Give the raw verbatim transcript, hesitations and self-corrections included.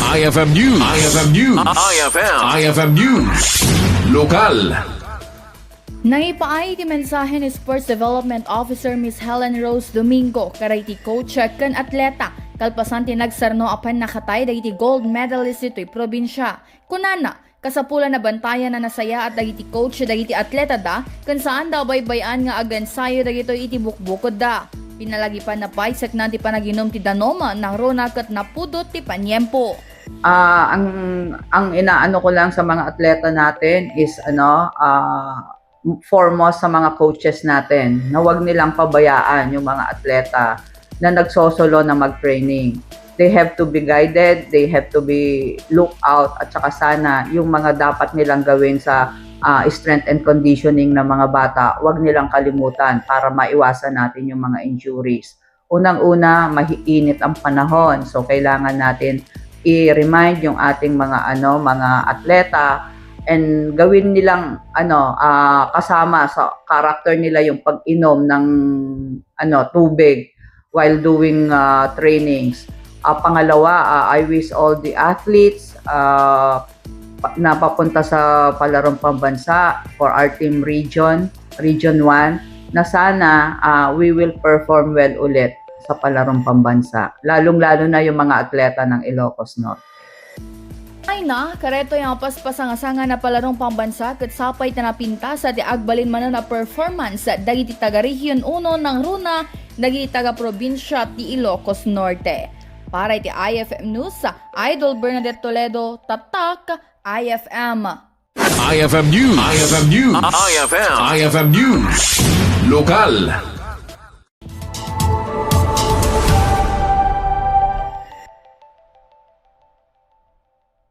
I F M News. I F M News. I F M. I F M News. Lokal. Nangipaay iti mensahe ni Sports Development Officer Miss Helen Rose Domingo kadagiti coach ken atleta kalpasan ti nagsarno a pannakatay dagiti gold medalist ditoy probinsia. Kunana, kasapulan a bantayan a nasayaat dagiti coach dagiti atletada ken saanda a baybay-an nga agensayo dagitoy iti bukbukodda. Pinalagipanna pay seknan ti panaginum ti danum, nangruna ket napudot ti paniempo. Ah, ang ang inaano ko lang sa mga atleta natin is ano, ah, foremost sa mga coaches natin na wag nilang pabayaan yung mga atleta na nagsosolo na mag-training. They have to be guided, they have to be looked out, at saka sana yung mga dapat nilang gawin sa ah, strength and conditioning ng mga bata, wag nilang kalimutan para maiwasan natin yung mga injuries. Unang-una, mahiinit ang panahon. So, kailangan natin i-remind yung ating mga ano, mga atleta and gawin nilang ano, ah, kasama sa character nila yung pag-inom ng ano, tubig while doing ah, trainings. Ah, pangalawa, ah, I wish all the athletes ah, pa- na papunta sa palarong pambansa for our team region, Region one, na sana ah, we will perform well ulit sa palarong pambansa, lalong-lalo na yung mga atleta ng Ilocos Norte. Ay na, karetoy nga paspasangsangan a palarong pambansa ket sapay ta napintas ti agbalin manen a performance dagiti taga Region uno, nangruna dagiti taga probinsia ti Ilocos Norte. Para iti I F M News, Idol Bernadette Toledo, Tatak, I F M. I F M News. I F M News. I F M. I F M News. Lokal.